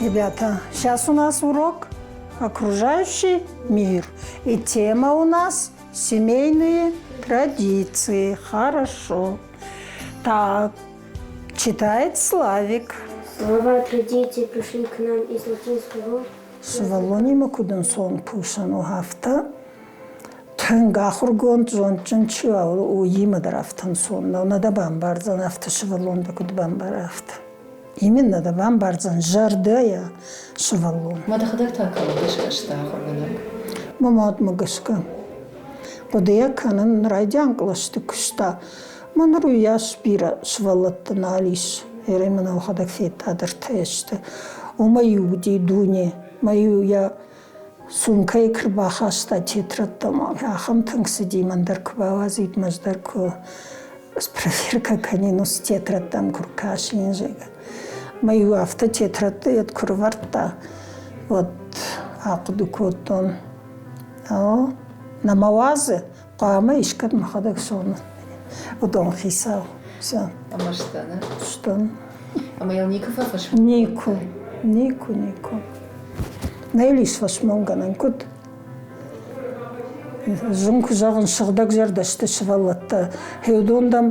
Ребята, сейчас у нас урок «Окружающий мир». И тема у нас «Семейные традиции». Хорошо. Так, читает Славик. Слова традиции пришли к нам из латинского. Сывӕллонимӕ куыд ӕнцон кусӕн у, афтӕ тынг ахуыргонд, зондджын чи уа, уыимӕ дӕр афтӕ ӕнцон нӕу. Нӕ дӕ бамбардзӕн, афтӕ сывӕллон дӕ куыд бамбара, афтӕ. Именно дӕ бамбардзӕн зӕрдӕйӕ сывӕллон. Ма дӕхӕдӕг та кӕмӕ гӕсгӕ сдӕ ахуыргӕнӕг? Мӕ мадмӕ гӕсгӕ. Хъуыдыйӕ кӕнын райдиан кълӕсты куыста. Мӕ ныр уыйас бирӕ сывӕллӕттӕ нал ис. Ерӕй мын ӕхуӕдӕг федта дӕртӕ сты. Уымӕ-иу уыди дуне. Мӕ-иу йӕ сумкӕйы куы рбахаста тетрӕдтӕм, ахӕм тынг цыди, мӕн дӕр куы бауадзид, мӕ ӕз дӕр куы спроверка кӕнин уыцы тетрӕдтӕм куы ркӕсин, зӕгъгӕ. Мӕ-иу афтӕ тетрӕдты йед куы рывӕрдта, уӕд ахъуыды кодтон, о, нӕ мӕ уадзы, хъуамӕ искӕд мӕхӕдӕг сон уыдон хицау. Все. Ӕмӕ сдӕн? Сдӕн. Ӕмӕ йыл никуы фӕфӕсмон Никуы, никуы, никуы. Нӕ йыл ис фӕсмонгӕнӕн куыд? Зын куы зӕгъын, сыгъдӕгзӕрдӕ сты сывӕллӕттӕ. Уыдон дӕм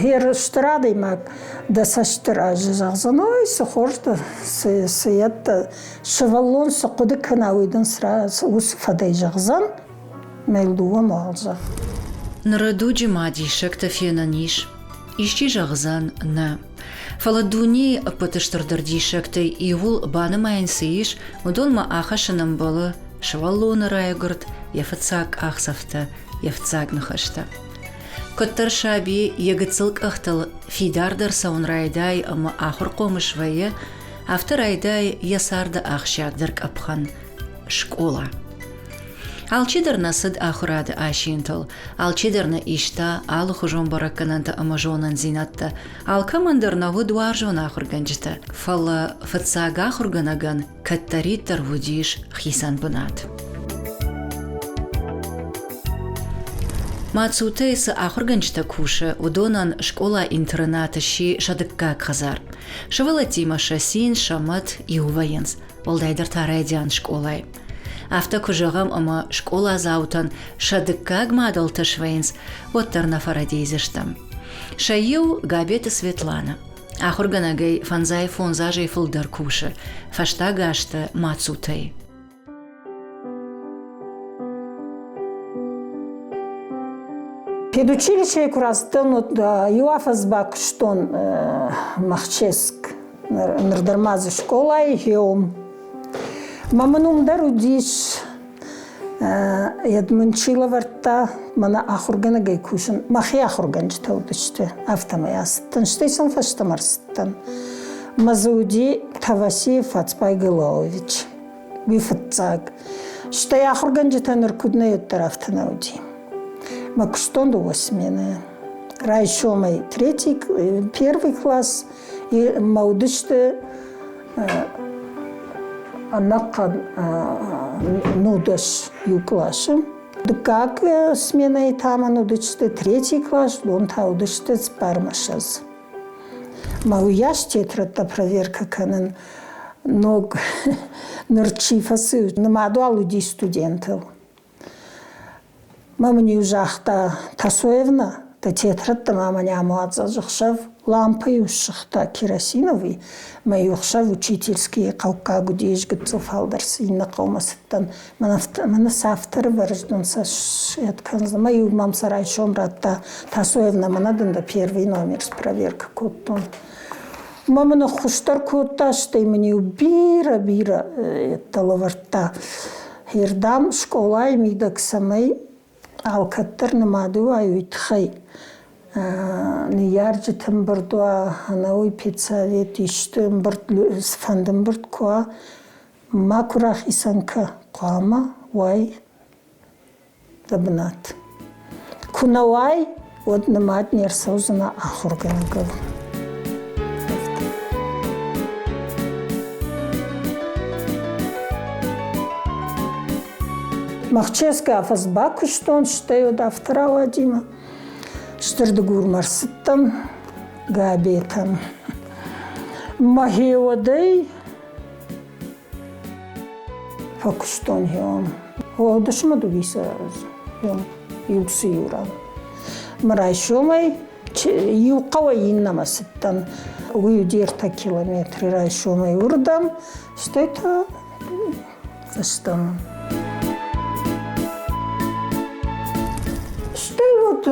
хер стыр адӕймаг дӕ цӕсты раз зӕгъдзӕн, ой, цы хорз дӕ, цы йедтӕ. Сывӕллон цы хъуыды кӕна, уый дын уыцы фӕдӕй зӕгъдзӕн, мӕ йыл дыууӕ мал зӕгъ. Ныры дуджы ма диссӕгтӕ фенӕн ис. Исчи зӕгъдзӕн нӕ. Фӕлӕ дунейы ӕппӕты стырдӕр диссӕгтӕй иуыл банымайын цы ис, уыдонмӕ ахӕссын ӕмбӕлы сывӕллоны райгуырд, йӕ фыццаг къахдзӕфтӕ, йӕ фыццаг ныхӕстӕ. Куыддӕр саби йӕ гыццыл къӕхтыл фидардӕр цӕуын райдайы ӕмӕ ахуырхъом свӕййы, афтӕ райдайы йӕ царды ахсджиагдӕр къӕпхӕн – скъола. Алчидӕр нӕ цыд ахуырады асинтыл, алчидӕр нӕ иста алыхуызон бӕрӕггӕнӕнтӕ ӕмӕ зонындзинӕдтӕ, алкӕмӕн дӕр нӕ уыд уарзон ахуыргӕнджытӕ, фӕлӕ фыццаг ахуыргӕнӕгӕн кӕддӕриддӕр уыдис хицӕн бынат. Мацутӕй цы ахуыргӕнджытӕ кусы, уыдонӕн скъола-интернат сси сӕ дыккаг хӕдзар. Сывӕллӕттимӕ сӕ цин, сӕ мӕт иу вӕййынц, уӕлдайдӕр та райдиан скъолайы. Афтӕ куы зӕгъӕм, ӕмӕ скъоладзаутӕн сӕ дыккаг мадӕлтӕ свӕййынц, уӕддӕр нӕ фӕрӕдийдзыстӕм. Сӕ иу Габеты Светланӕ. Ахуыргӕнӕгӕй фӕндзай фондз азӕй фылдӕр кусы, фӕстаг азты Мацутӕй. Педучилищейы куы рацыдтӕн, уӕд иу афӕдз бакуыстон Махческ. Ныр дӕр ма дзы скъолайы хеум. Мӕ мын уым дӕр уыдис, йӕд мын чи лӕвӕрдта, мӕнӕ ахуыргӕнӕгӕй кусын. Мӕхи ахуыргӕнджытӕ уыдысты, афтӕмӕй ацыдтӕн, стӕй сӕм фӕстӕмӕ ӕрцыдтӕн. Мӕ дзы уыди Тавасиев Фацбай Гелаович. Уый фыццаг. Стӕй ахуыргӕнджытӕ ныр куыд нӕ уӕддӕр афтӕ нӕ уыди. Мӕ куыстон дыууӕ сменӕ. Райсомӕй третий, первый класс мӕ уыдысты ӕнӕхъӕн нудӕс иу къласы. Дыккаг сменӕйы та мӕн уыдысты третий класс, уыдон та уыдысты цыппармӕссӕдз. Мӕ уыйас тетрӕдтӕ проверкӕ кӕнын ног ныр чи фӕци, нымад уал уыди студентыл. Мӕ мын-иу загъта, Тасоевна, дӕ тетрӕдтӕ ма мӕнӕ амуадзӕз ӕхсӕв лампӕ-иу ссыгъта керосиновый, мӕ-иу ӕхсӕв учительскийы хъӕуккаг уыди, ӕз гыццыл фалдӕр цы иннӕ хъӕумӕ цыдтӕн. Мӕнӕ сӕ афтӕ рывӕрздон сӕ сед кӕндзӕн. Мӕ-иу мӕм сӕ райсом радта, Тасоевна, мӕнӕ дын дӕ первый номер спроверка кодтон. Мӕ мын ӕххуыс дӕр кодта, стӕй мын-иу бирӕ-бирӕ ӕддӕ лӕвӕрдта. Ердӕм скъолайы мидӕг цӕмӕй алкӕддӕр нымады уай, уый тыххӕй ныййарджыты ӕмбырд уа, ӕнӕуый педсовет исты ӕмбырд, цыфӕнды ӕмбырд куы уа, макуы рахицӕн кӕ, хъуамӕ уай дӕ бынат. Куы нӕ уай, уӕд нымад не рцӕудзынӕ ахуыргӕнӕгыл. Махческы афӕдз бакуыстон, стӕй уӕд афтӕ рауадимӕ. Стыр Дыгурмӕ рцыдтӕн Габетӕм. Мӕхеуӕдӕй фӕкуыстон хеуӕн. Дысмӕ дыууиссӕдз иу цы иу ран. Мӕ райсомӕй иу хъӕуӕй иннӕмӕ цыдтӕн. Уый уыди ӕртӕ километры райсомӕй уырдӕм, стӕй та фӕстӕмӕ. Стӕй вот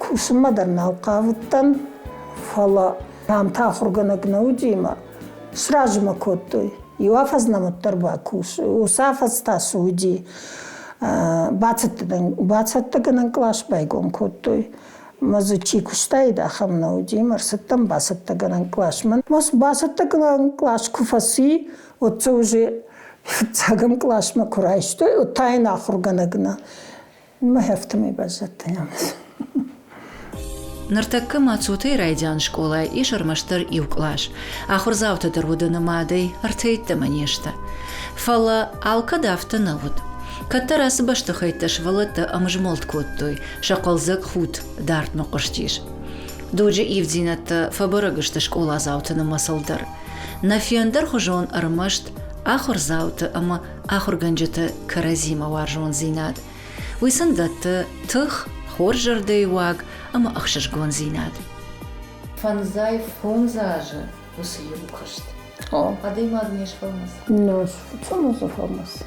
кусынмӕ дӕр нал хъавыдтӕн, фӕлӕ ам та ахуыргӕнӕг нӕ уыди ӕмӕ сразы мӕ кодтой. Иу афӕдз нӕм уӕддӕр бакус. Уыцы афӕдз та цы уыди, бацӕттӕгӕнӕн кълас байгом кодтой. Мӕ дзы чи куыстаид, ахӕм нӕ уыди. Мӕ ӕрцыдтӕн бацӕттӕгӕнӕн къласмӕ. Мӕ бацӕттӕгӕнӕн кълас куы фӕци, уӕд дзы уже фыццагӕм къласмӕ куы райстой, уӕд та йын ахуыргӕнӕг нӕ. Мӕ афтӕмӕй баззадтӕн. Ныртӕккӕ Мацутӕйы райдиан скъолайы ис ӕрмӕстдӕр иу кълас. Ахуырдзаутӕ дӕр уыды нымадӕй ӕртӕ йеддӕмӕ не сты. Фӕлӕ алкӕд афтӕ нӕ уыд. Кӕддӕр ацы бӕстыхӕйттӕ сывӕллӕттӕ ӕмызмӕлд кодтой, сӕ хъӕлдзӕг худт дардмӕ хъуыстис. Дуджы ивддзинӕдтӕ фӕбӕрӕг сты скъоладзауты нымӕцыл дӕр. Нӕ фендӕрхуызон ӕрмӕст ахуырдзауты ӕмӕ ахуыргӕнджыты кӕрӕдзимӕ уарзондзинад. Уый сын дӕтты тых, хорз зӕрдӕйы уаг ӕмӕ ӕхсызгондзинад. Фӕндзай фондз азы уыцы иу куыст. Адӕймаг не сфӕлмӕцы. Не сфӕлмӕцы.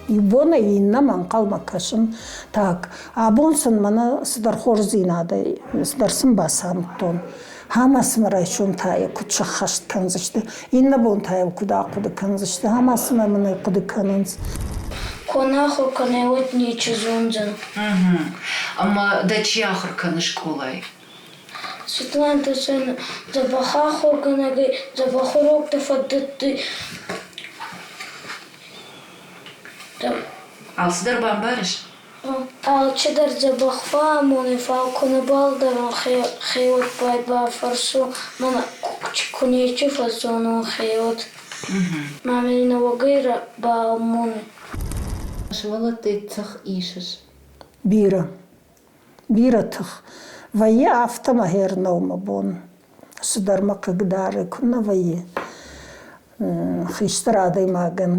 Иу бонӕй иннӕмӕ ӕнхъӕлмӕ кӕсын. Так, абон сын мӕнӕ цыдӕр хорздзинадӕй, цыдӕр сын бацамыдтон. Ӕмӕ цымӕ райсом та йӕ куыд сӕххӕст кӕндзысты, иннӕ бон та йыл куыд ахъуыды кӕндзысты, ӕмӕ цымӕ мын ӕй хъуыды кӕнынц. Куы нӕ ахуыр кӕнай, уӕд ничи зондзӕн. Ӕмӕ дӕ чи ахуыр кӕны скъолайы? Светлана сын дзӕбӕх ахуыргӕнӕгӕй дзӕбӕх уроктӕ фӕдӕтты. Алцыдӕр бамбарыс? Алчидӕр дзӕбӕх фӕамоны, фал ку нӕбал дарон хеуӕтбӕл бафӕрсун, мӕнӕ ку нечи фӕззонун хеуӕт. Мамӕ нӕуӕгӕй баамоны. Сывӕллӕттӕй тых исыс? Бирӕ. Бирӕ тых. Вӕййы афтӕ мӕ хӕр нӕу мӕ бон. Цыдӕр мӕ хъыгдары, куыннӕ вӕййы. Хистӕр адӕймагӕн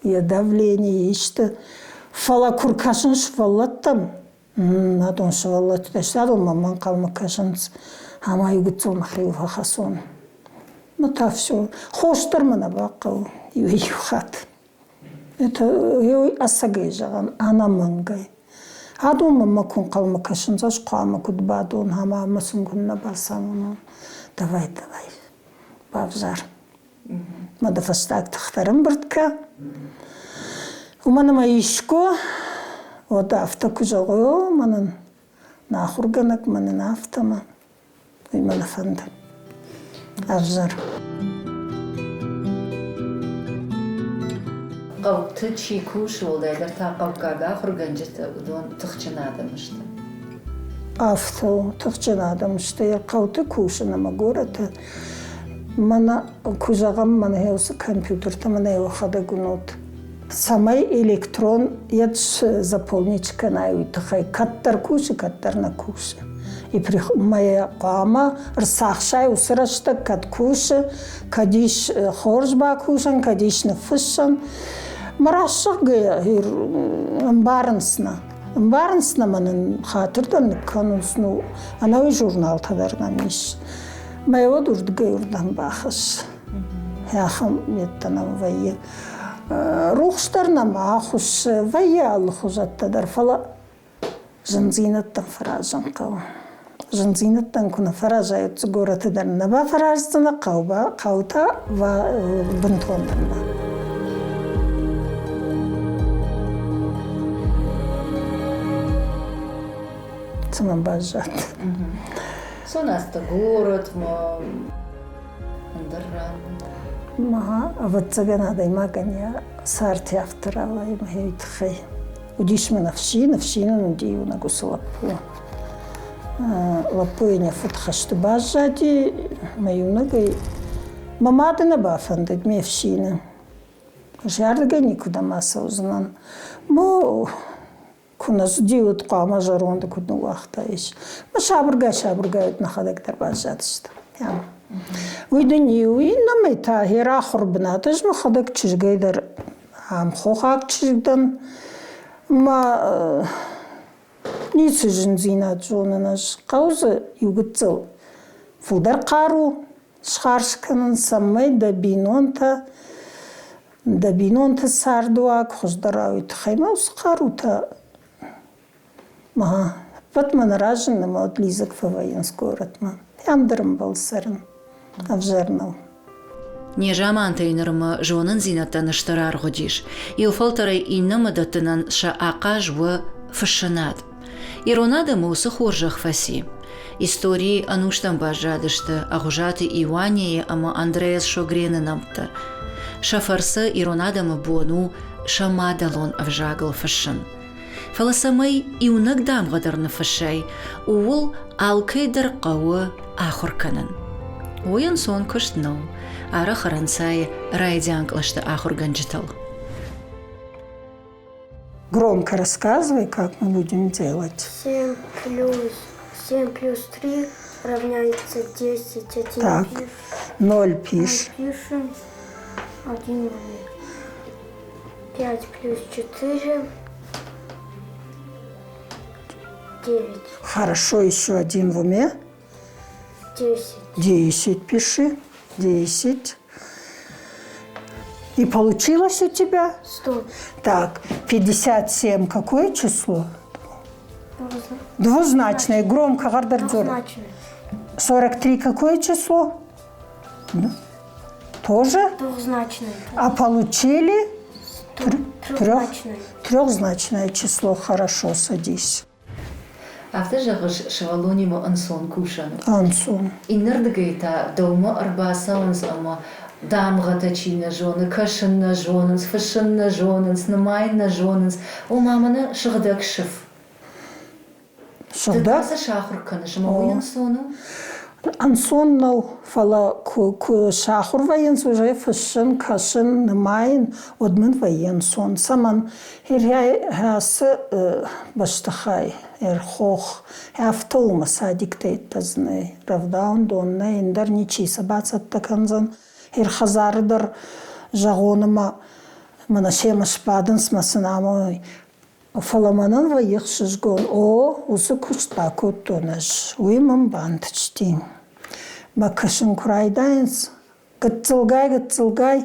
йӕ давление исты. Фӕлӕ куы ркӕсын сывӕллӕттӕм, адон сывӕллӕттӕ сты, адон мӕм ӕнхъӕлмӕ кӕсынц, ӕмӕ иу гыццыл мӕхиуыл фӕхӕцон. Ну та все. Хос дӕр мӕ нӕ бахъӕуы иу хатт. Это ӕцӕгӕй зӕгъӕн, ӕнӕмӕнгӕй. Адон мӕмӕ куы ӕнхъӕлмӕ кӕсынц, ӕз хъуамӕ куыд бадон ӕмӕ ӕмӕ сын куыннӕ бацамонон. Давай, давай, бавзар. Мӕ дӕ фӕстаг тыхтӕ ӕрӕмбырд кӕ. Уымӕн ӕмӕ искуы, уӕд афтӕ куы зӕгъой, о, мӕнӕн нӕ ахуыргӕнӕг, мӕнӕн афтӕ мӕ Уый мӕ нӕ фӕнды. Ӕвзӕр. Хъӕуты чи кусы, уӕлдайдӕр та хъӕуккаг ахуыргӕнджытӕ, уыдон тыхджын адӕм сты. Афтӕ у, тыхджын адӕм сты. Хъӕуты кусын ӕмӕ горӕты. Мӕнӕ, куы зӕгъӕм, мӕнӕ уыцы компьютертӕ мӕнӕ уӕхӕдӕг уынут. Цӕмӕй электрон йӕ заполнить кӕнай, уый тыххӕй кӕддӕр кусы, кӕддӕр нӕ кусы. И мӕ хъуамӕ рцахсай уыцы рӕстӕг, кӕд кусы, кӕд ис хорз бакусӕн, кӕд ис ныффыссӕн. Мӕ рӕсугъд ӕмбарынц нӕ. Ӕмбарынц нӕ мӕ нын хатыр дӕр ныккӕнынц, ну, ӕнӕуи журналтӕ дӕр нӕм ис. Мӕ уӕд уырдыгӕй уырдӕм бахӕсс. Ахӕм йедтӕ нӕм вӕййы. Рухс дӕр нӕма ахуыссы, вӕййы алыхуызӕттӕ дӕр, фӕлӕ зындзинӕдтӕн фӕразын хъӕуы. Зындзинӕдтӕн куы нӕ фӕразай, уӕд дзы горӕты дӕр нӕ бафӕраздзынӕ, хъӕу та бынтондӕр нӕ. Цӕмӕн баззад? Сонасты городмӕ ӕндӕр ран. Ма, ӕвӕццӕгӕн, адӕймагӕн йӕ цард афтӕ рауайы мӕ уый тыххӕй. Уыдис мын ӕфсин, ӕфсинӕн уыди иунӕг уыцы лӕппу. Лӕппуйӕн йӕ фыд хӕсты баззади, мӕ иунӕгӕй. Мӕ мады нӕ бафӕндыд ме фсины. Зӕрдыгӕй никуыдӕм ацӕудзынӕн. Мо куы нӕ цыди, уӕд хъуамӕ зӕронды куыд ныууагътаис. Мӕ сабыргай-сабыргай уӕд нӕхӕдӕг дӕр баззадысты. Уый дын иу, иннӕмӕй та йӕ рахуыр бынат. Ӕз мӕхӕдӕг чызгӕй дӕр ам хохаг чызг дӕн. Мӕ ницы зындзинад зонын ӕз. Хъӕуы дзы иу гыццыл фылдӕр хъару схарз кӕнын, цӕмӕй дӕ бинонтӕ, дӕ бинонты цардуаг хуыздӕр уый тыххӕй ма уыцы хъарутӕ ма ӕппӕт мӕ нӕ разыны ӕмӕ уӕд лидзӕг фӕвӕййынц горӕтмӕ. Ам дӕр ӕмбал цӕрын ӕвзӕр нӕу. Незамантӕй нырмӕ зонындзинӕдтӕн стыр аргъ уыдис. Иу фӕлтӕрӕй иннӕмӕ дӕттынӕн сӕ ахъаз у фыссынад. Ирон адӕмы уыцы хорзӕх фӕци. Историйы ӕнустӕм баззадысты Ӕгъуызаты Иуанейы ӕмӕ Андреас Шогрены нӕмттӕ. Сӕ фӕрцы ирон адӕмы бон у сӕ мадӕлон ӕвзагыл фыссын. Фӕлӕ цӕмӕй иунӕг дамгъӕ дӕр ныффыссай, ууыл алкӕй дӕр хъӕуы ахуыр кӕнын. Уый ӕнцон куыст нӕу, арӕх ӕрӕнцайы райдиан кълӕсты ахуыргӕнджытыл. Громко рассказывай, как мы будем делать. 7 плюс 7 плюс 3 равняется 10. 1 Так, пиш, 0 пишь. пишем, 1 5 плюс 4 9. Хорошо, еще один в уме. 10. 10 пиши. 10. И получилось у тебя? 100. Так, 57 какое число? Двузначное. Громко, Гардардзор. Двузначное. 43 какое число? Тоже? Двухзначное. А получили? Трехзначное. Трехзначное число. Хорошо, садись. Афтӕ зӕгъыс, сывӕллонимӕ ӕнцон кусӕн у. Ӕнцон. Иннӕрдыгӕй та дӕумӕ ӕрбацӕуынц ӕмӕ дамгъӕтӕ чи нӕ зоны, кӕсын нӕ зонынц, фыссын нӕ зонынц, нымайын нӕ зонынц. Ома мӕнӕ сыгъдӕг сыф. Ды та Сыгъдӕг? цы сахуыр кӕныс ӕмӕ уый ӕнцон у? Ӕнцон нӕу, фӕлӕ куы сахуыр вӕййынц уже фыссын, кӕсын, нымайын, уӕд мын вӕййы ӕнцон. Цӕмӕн? Ацы бӕстыхай, ӕрхох, афтӕ у мӕ садиктӕ йеддӕ рӕвдауӕндон нӕй, ӕндӕр ничи сӕ бацӕттӕ кӕндзӕн. Хӕдзары дӕр зӕгъон ӕмӕ мӕнӕ семӕ сбадынц мӕ сын амоной. Фӕлӕ мӕнӕн вӕййы ӕхсызгон, о, уыцы куыст бакодтон ӕз, уый мӕм бантысти. Мӕ кӕсын куы райдайынц, гыццылгай-гыццылгай,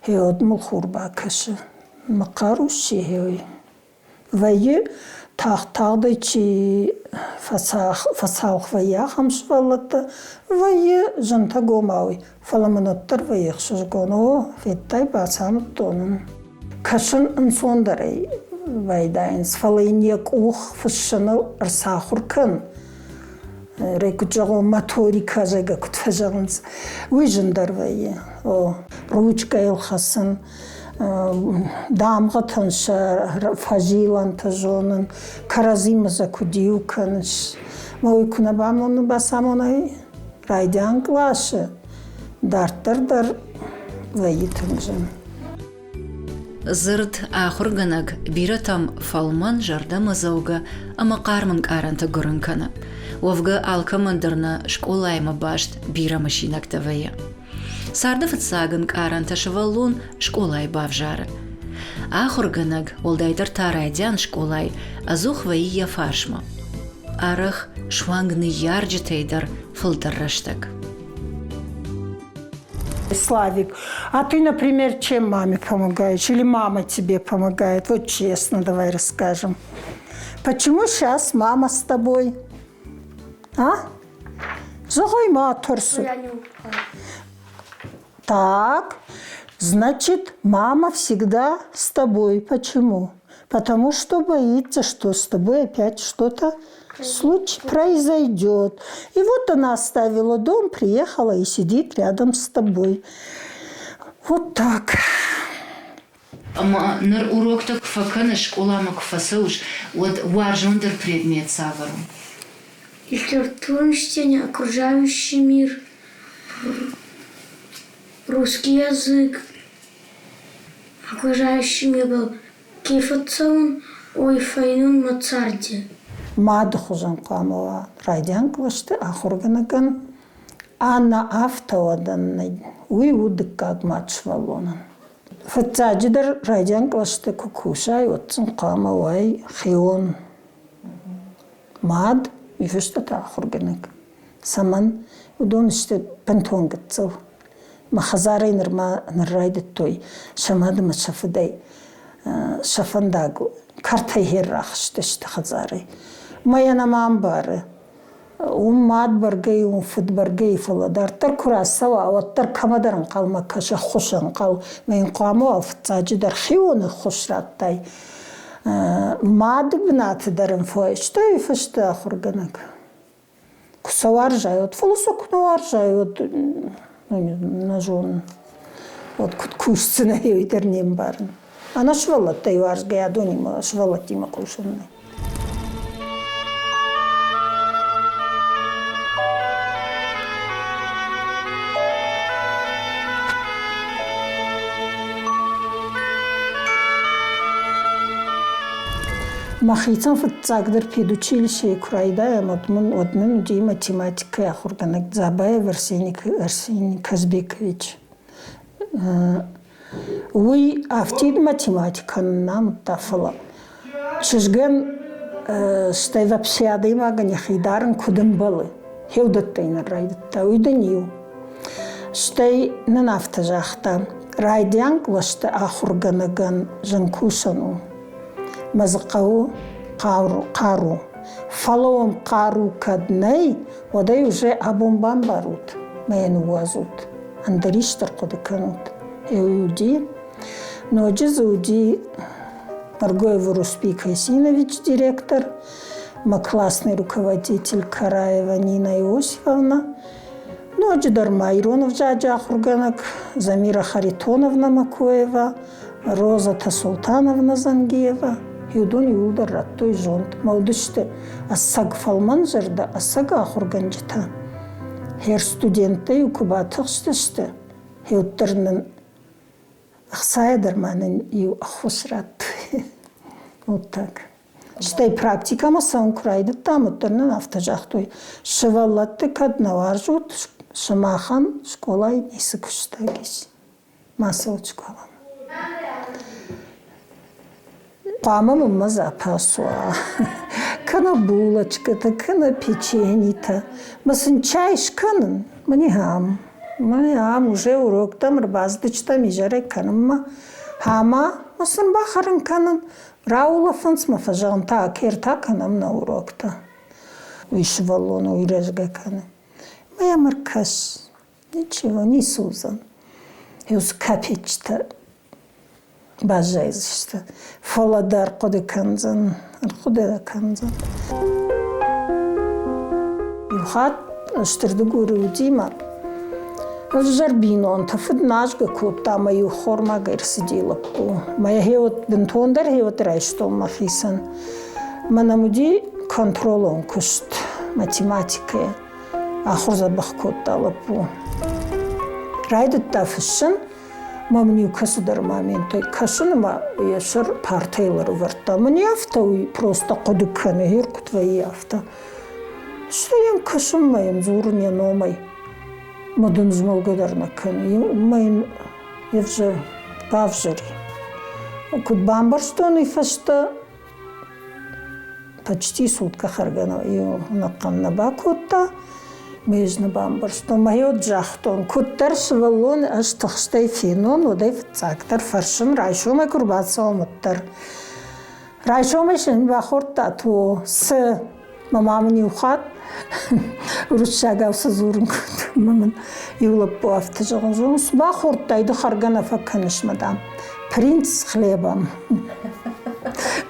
гъеуӕд мыл хур бакӕсы. Мӕ хъару сси гъеуый. Вӕййы, тагъд-тагъдӕй чи фӕцалх вӕййы, ахӕм сывӕллӕттӕ, вӕййы зынтӕгомауӕй, фӕлӕ мын уӕддӕр вӕййы ӕхсызгон, о, федтай, бацамыдтон ын. Кӕсын ӕнцондӕрӕй байдайынц, фӕлӕ йын йӕ къух фыссыныл ӕрцахуыр кӕн. Куыд зӕгъон, моторикӕ, зӕгъгӕ, куыд фӕзӕгъынц, уый зындӕр вӕййы. О, ручкӕйыл хӕцын, дамгъӕтӕн сӕ фӕзилӕнтӕ зонын, кӕрӕдзимӕ сӕ куыд иу кӕныс. Мӕ уый куы нӕ бацамонай райдиан къласы, дарддӕр дӕр вӕййы тынг зын. Дзырд ахуыргӕнӕг бирӕтӕм фӕлмӕн, зӕрдӕмӕдзӕугӕ ӕмӕ хъарм ӕнкъарӕнтӕ гуырын кӕны. Уӕвгӕ алкӕмӕн дӕр нӕ скъолаимӕ баст бирӕ мысинӕгтӕ вӕййы. Царды фыццаг ӕнкъарӕнтӕ сывӕллон скъолайы бавзары. Ахуыргӕнӕг, уӕлдайдӕр та райдиан скъолайы, ӕдзух вӕййы йӕ фарсмӕ. Арӕх суанг ныййарджытӕй дӕр фылдӕр рӕстӕг. Славик, а ты, например, чем маме помогаешь? Или мама тебе помогает? Вот честно давай расскажем. Почему сейчас мама с тобой? А? Зӕгъай ма тӕрсы. Я не упала. Так, значит, мама всегда с тобой. Почему? Потому что боится, что с тобой опять что-то случай произойдет. И вот она оставила дом, приехала и сидит рядом с тобой. Вот так. Ӕмӕ ныр уроктӕ куы фӕкӕныс, скъоламӕ куы фӕцӕуыс, уӕд уарзондӕр предмет цавӕр у? Литературное чтение, окружающий мир, русский язык. Окружающий мир был кифыццӕуын, ой фӕйнун мӕ царди. Мады хуызӕн хъуамӕ уа райдиан кълӕсты ахуыргӕнӕгӕн. Ӕнӕ афтӕ уӕдӕн нӕй. Уый у дыккаг мад сывӕллонӕн. Фыццаджыдӕр райдиан кълӕсты куы кусай, уӕд сын хъуамӕ уай хион мад, уый фӕстӕ та ахуыргӕнӕг. Цӕмӕн? Уыдон сты бынтон гыццыл. Мӕ хӕдзарӕй нырма ныр райдыдтой сӕ мад ӕмӕ сӕ фыдӕй сӕ фӕндаг кӕртӕй хер рахызтысты хӕдзарӕй. Мӕ йӕ нӕма ӕмбары. Уым мад бӕргӕ и, уым фыд бӕргӕ и, фӕлӕ дарддӕр куы рацӕуа, уӕддӕр кӕмӕдӕр ӕнхъӕлмӕ кӕсы ӕххуыс ӕнхъӕл. Мӕ йын хъуамӕ уал фыццаджыдӕр хионы ӕххуыс радтай. Мады бынаты дӕр ын фӕ, стӕй фӕстӕ ахуыргӕнӕг. Куы сӕ уарзай, уӕд, фӕлӕ сӕ куы нӕ уарзай, уӕд нӕ зонын. Уӕд куыд кусдзынӕ, уый дӕр не мбарын. Ӕнӕ сывӕллӕттӕй уарзгӕйӕ адонимӕ сывӕллӕттимӕ кусын нӕй. Мӕхицӕн фыццагдӕр педучилищейы куы райдайӕм, уӕд мын, уӕд нын уыди математикӕйы ахуыргӕнӕг Дзабаев Арсений, Арсений Казбекович. Уый афтид математикӕ нын амыдта, фӕлӕ чызгӕн стӕй вообще адӕймагӕн йӕхи дарын куыд ӕмбӕлы, хеуыдӕттӕй нын райдыдта, уый дын иу. Стӕй нын афтӕ загъта, райдиан кълӕсты ахуыргӕнӕгӕн зын кусӕн у. Мӕ дзы хъӕуы хъару. Фӕлӕ уӕм хъару кӕд нӕй, уӕд ӕй уже абон бамбарут мӕ йӕ ныууадзут. Ӕндӕр исты ӕрхъуыды кӕнут. Уыди. Ноджы дзы уыди Маргоевы Руспий Кайсинович директор, мӕ классный руководитель Караева Нина Иосифовна, ноджыдӕр ма ирон ӕвзаджы ахуыргӕнӕг Замира Харитоновна Макоева, Роза Тасултановна Зангиева. Уыдон иууылдӕр радтой зонд. Мӕ уыдысты ӕцӕг фӕлмӕнзӕрдӕ, ӕцӕг ахуыргӕнджытӕ. Хер студенттӕ-иу куы батыхстысты, уӕддӕр нын ӕхцайӕ дӕр ма нын иу ӕххуыс радтой. Вот так. Стӕй практикӕмӕ цӕуын куы райдыдтам, уӕддӕр нын афтӕ загътой, сывӕллӕтты кӕд нӕ уарзут, сымахӕн скъолайы ницы куыстаг ис. Ма цӕут скъоламӕ. Хъуамӕ мын мӕ запас уа. Кӕнӕ булочкӕтӕ, кӕнӕ печенитӕ. Мӕ сын чай скӕнын, мӕ ам. Мӕ ам уже уроктӕм ӕрбацыдыстӕм изӕрӕй кӕнынмӕ. Ӕмӕ мӕ сын бахӕрын кӕнын. Раулӕфынц мӕ фӕзӕгъын та акертӕ кӕнӕм нӕ уроктӕ. Уый сывӕллон уый рӕзгӕ кӕны. Мӕ йӕм ӕркӕс. Ничего, ницы уыдзӕн. Иу капеччытӕ баззайдзысты. Фӕлӕ дӕр хъуыды кӕндзӕн, ӕрхъуыды кӕндзӕн. Иу хатт Стыр Дыгуры уыди мӕ ӕвзӕр бинонтӕ фыд назгӕ кодта ӕмӕ иу хормаг ӕрцыди лӕппу. Мӕ гъеуӕд бынтондӕр гъеуӕд райстон мӕхицӕн. Мӕнӕм уыди контролон куыст математикӕйӕ. Ахуыр дзӕбӕх кодта лӕппу. Райдыдта фыссын, ма мын иу кӕцыдӕр моментӕй кӕсын ӕмӕ йӕ сӕр партӕйыл ӕрывӕрдта. Мын афтӕ уый просто хъуыды кӕны, гъер куыд вӕййы, афтӕ. Стӕй йӕм кӕсын мӕ йӕм дзурын йӕ номӕй. Мӕ дын змӕлгӕ дӕр нӕ кӕны. Мӕ йын йе взӕр бавзӕр и. Куыд бамбӕрстон уый фӕстӕ, почти суткӕ хӕргӕ ӕнӕхъӕн нӕ бакодта. Ме ӕз нӕ бамбӕрстон. Мӕ уӕд загътон, куыддӕр сывӕллон ӕз тыхстӕй фенон, уӕд ӕй фыццагдӕр фӕрсын, райсомӕй куы рбацӕуӕм, уӕддӕр. Райсомӕй сын бахордтат, о, цы? Мӕ ма мын иу хатт уырыссагау цы дзурын кодта, ӕмӕ мын иу лӕппу афтӕ зӕгъын, зоныс, бахордтай, ды хӕргӕ нӕ фӕкӕныс, мадам. Принц с хлебом.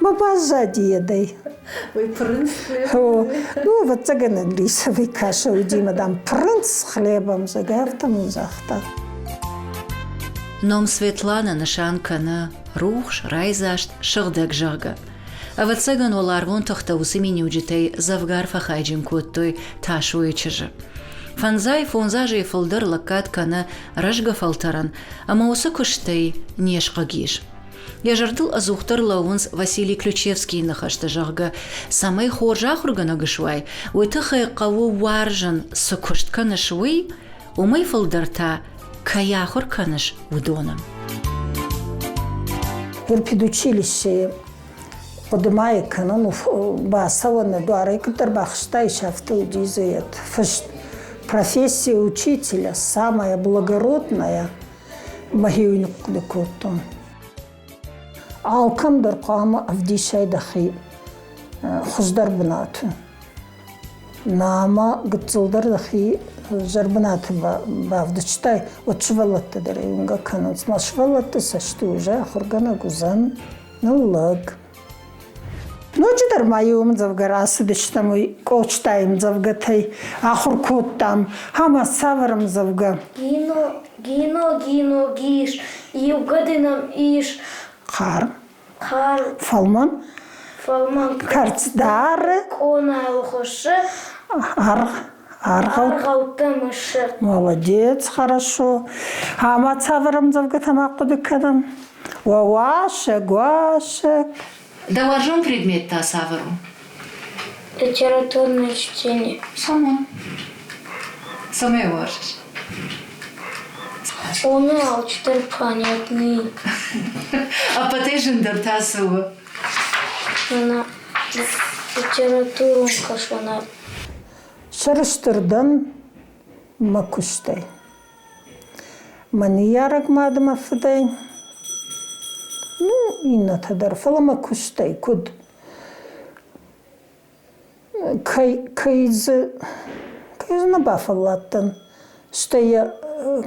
Мӕ баззади йедӕй. Ой, принц с хлебом? Ну, ӕвӕццӕгӕн английского каша уыди, мадам, принц с хлебом, зӕгъгӕ, афтӕ мын загъта. Ном Светлана нысан кӕны рухс, райдзаст, сыгъдӕг, зӕгъгӕ. Ӕвӕццӕгӕн, уӕларвон тыхтӕ уыцы миниуджытӕй дзӕвгар фӕхайджын кодтой Тасойы чызджы. Фӕндзай фондз азӕй фылдӕр лӕггад кӕны рӕзгӕ фӕлтӕрӕн ӕмӕ уыцы куыстӕй не схъыг ис. Йӕ зӕрдыл ӕдзухдӕр лӕууынц Василий Ключевскийы ныхӕстӕ, зӕгъгӕ, цӕмӕй хорз ахуыргӕнӕг суай, уый тыххӕй хъӕуы уарзын, цы куыст кӕныс, уый, уымӕй фылдӕр та кӕй ахуыр кӕныс, уыдоны. Педучилищейы хъуыды-ма кӕнын, бацӕуӕны дуарӕй куыддӕр бахызтаис, афтӕ уыди дзы фыст «Профессия учителя самая благородная» мӕхи уый ныхъхъуыды кодтон. Алкӕм дӕр хъуамӕ ӕвдисай дӕхи хуыздӕр бынаты. Нӕма гыццылдӕр дӕхи хуыздӕр бынаты бавдыстай, уӕд сывӕллӕттӕ дӕр уынгӕ кӕнынц. Мӕ сывӕллӕтты цӕсты уже ахуыргӕнӕг уыдзӕн ныллӕг. Ноджыдӕр ма иу ӕмдзӕвгӕ рацыдыстӕм уый Къостайы ӕмдзӕвгӕтӕй ахуыр кодтам. Ӕмӕ цавӕр ӕмдзӕвгӕ? Гино, Гино, Гино, Гис, иугӕды нӕм ис. Хъарм. Хъарм. Фӕлмӕн. Фӕлмӕн. Кӕрцдары. Къонайыл хуыссы. Аргъ. Аргъӕуттӕ мысы. Молодец, хорошо. Ӕмӕ цавӕр ӕмдзӕвгӕтӕ ма хъуыды кӕнӕм? Уӕ уасӕг, уасӕг. Дӕ уарзон предмет та цавӕр у? Литературное чтение. Цӕмӕн? Цӕмӕй уарзыс? Он и алчидӕр понятный. Ӕппӕтӕй зындӕр та цы у? Литературон кӕсонад. Сӕрыстыр дӕн мӕ куыстӕй. Мӕ ныййарӕг мад мӕ фыдӕй, ну, иннӕтӕ дӕр, фӕлӕ мӕ куыстӕй куыд? Кӕй, кӕй дзы, кӕй дзы нӕ бафӕлладтӕн, стӕй йӕ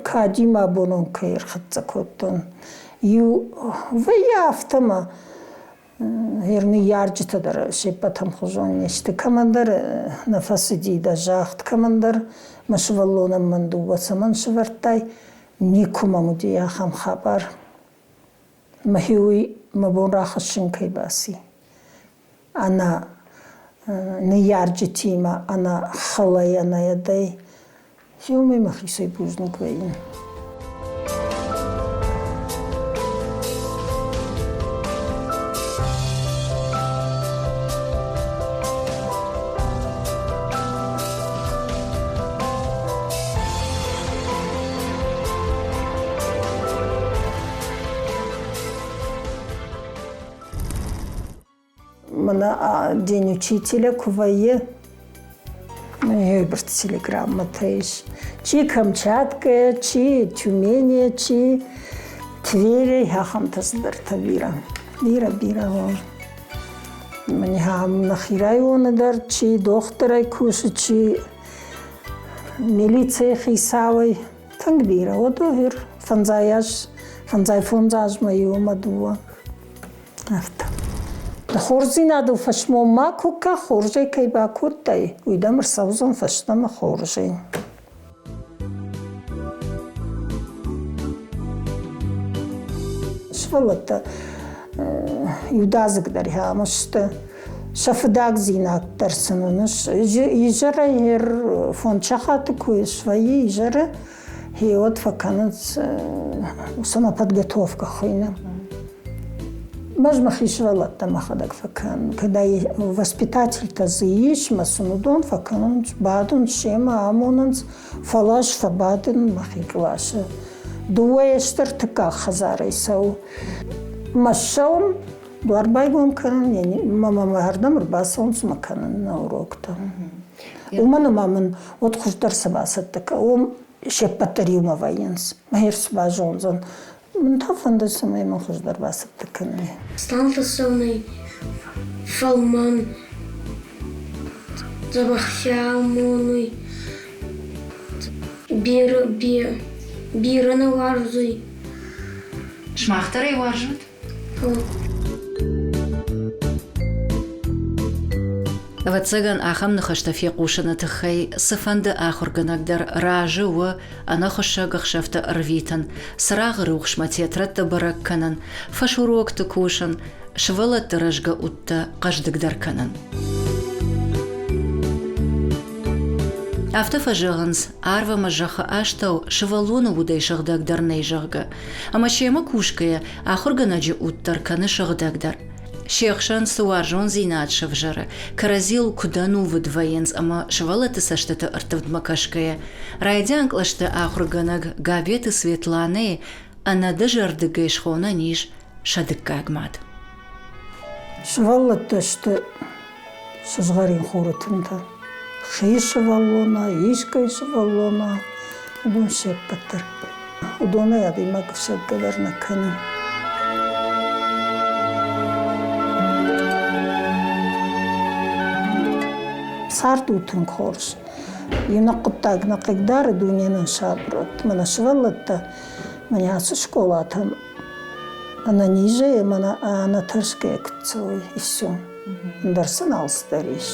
кадимӕ абонон кӕй ӕрхӕццӕ кодтон. Иу вӕййы афтӕ мӕ Йе ныййарджытӕ дӕр се ппӕт ӕмхуызон не сты. Кӕмӕндӕр нӕ фӕцыди дӕ загъд, кӕмӕндӕр мӕ сывӕллонӕн мӕн дыууӕ цӕмӕн сӕвӕрдтай, никуы мӕм уыди ахӕм хабар. Мӕхи уый мӕ бон рахӕссын кӕй баци. Ӕнӕ ныййарджытимӕ, ӕнӕ хылӕй, ӕнӕ йедӕй. Уымӕй мӕхицӕй бузныг вӕййын. Мӕнӕ День учителя куы вӕййы, бырт телеграммӕтӕ ис. Чи Камчаткӕйӕ, чи Тюменийӕ, чи Тверӕй, ахӕмтӕ цыдӕртӕ бирӕ. Бирӕ, бирӕ. Мӕнӕ нӕхи районы дӕр чи дохтырӕй кусы, чи милицӕйы хицауӕй. Тынг бирӕ. Уӕд фӕндзай аз, фӕндзай фондз азмӕ иумӕ дыууӕ. Афтӕ. Хорздзинадыл фӕсмон макуы кӕ, хорзӕй кӕй бакодтай, уый дӕм ӕрцӕудзӕн фӕстӕмӕ хорзӕй. Сывӕллӕттӕ иудадзыгдӕр ӕмӕ сты сӕ фыдагдзинад дӕр сын уыныс. Изӕрӕй фондз сахаты куы свӕййы изӕры, Гъеуӕд фӕкӕнынц самоподготовка хуыйны. Ӕз мӕхи сывӕллӕттӕ мӕхӕдӕг фӕкӕнын. Кӕд ӕй воспитательтӕ дзы ис, мӕ сын уыдон фӕкӕнынц, бадынц семӕ, амонынц, фӕлӕ ӕз фӕбадын мӕхи къласы. Дыууӕйӕ стыр ӕртыккаг хӕдзарӕй цӕуы. Мӕ ссӕуын, дуар байгом кӕнын, мӕ мӕ ардӕм ӕрбацӕуынц мӕ кӕнын нӕ уроктӕ. Уымӕн ӕмӕ мын уӕд хуыздӕр цы бацӕттӕ кӕ, уым се ппӕт дӕр иумӕ вӕййынц. Мӕ цы базондзӕн. Мын та фӕнды, цӕмӕй мын хуыздӕр бацӕттӕ кӕной. Станты сӕумӕй фӕлмӕн дзӕбӕхтӕ амонуй, бирӕ нӕ уарзуй. Сымах дӕр ӕй уарзут? Ӕвӕццӕгӕн, ахӕм ныхӕстӕ фехъусыны тыххӕй цыфӕнды ахуыргӕнӕг дӕр разы у ӕнӕхуыссӕг ӕхсӕвтӕ ӕрвитын, цырагъы рухсмӕ тетрӕдтӕ бӕрӕг кӕнын, фӕсурокты кусын, сывӕллӕтты рӕзгӕ удтӕ хъӕздыгдӕр кӕнын. Афтӕ фӕзӕгъынц, арв ӕмӕ зӕххы астӕу сывӕллоны удӕй сыгъдӕгдӕр нӕй, зӕгъгӕ. Ӕмӕ семӕ кусгӕйӕ ахуыргӕнӕджы уд дӕр кӕны сыгъдӕгдӕр. Се хсӕн цы уарзондзинад сӕвзӕры, кӕрӕдзийыл куыд ӕнувыд вӕййынц ӕмӕ сывӕллӕтты цӕстыты ӕрттывдмӕ кӕсгӕйӕ, райдиан кълӕсты ахуыргӕнӕг Габеты Светланӕйы ӕнӕдызӕрдыгӕй схонӕн ис сӕ дыккаг мад. Сывӕллӕттӕ сты сызгъӕрин хуры тынтӕ. Хи сывӕллона, искӕй сывӕллона, уыдон се ппӕт дӕр. Уыдонӕй адӕймаг ӕфсӕдгӕ дӕр нӕ кӕны. Цард у тынг хорз. Иунӕг хъуыддаг нӕ хъыгдары дуне нын сабыр уӕд. Мӕнӕ сывӕллӕттӕ, мӕнӕ ацы скъолатӕм ӕнӕнизӕй ӕмӕ ӕнӕтӕрсгӕйӕ куыд цӕуой, и все. Ӕндӕр сын алцыдӕр ис.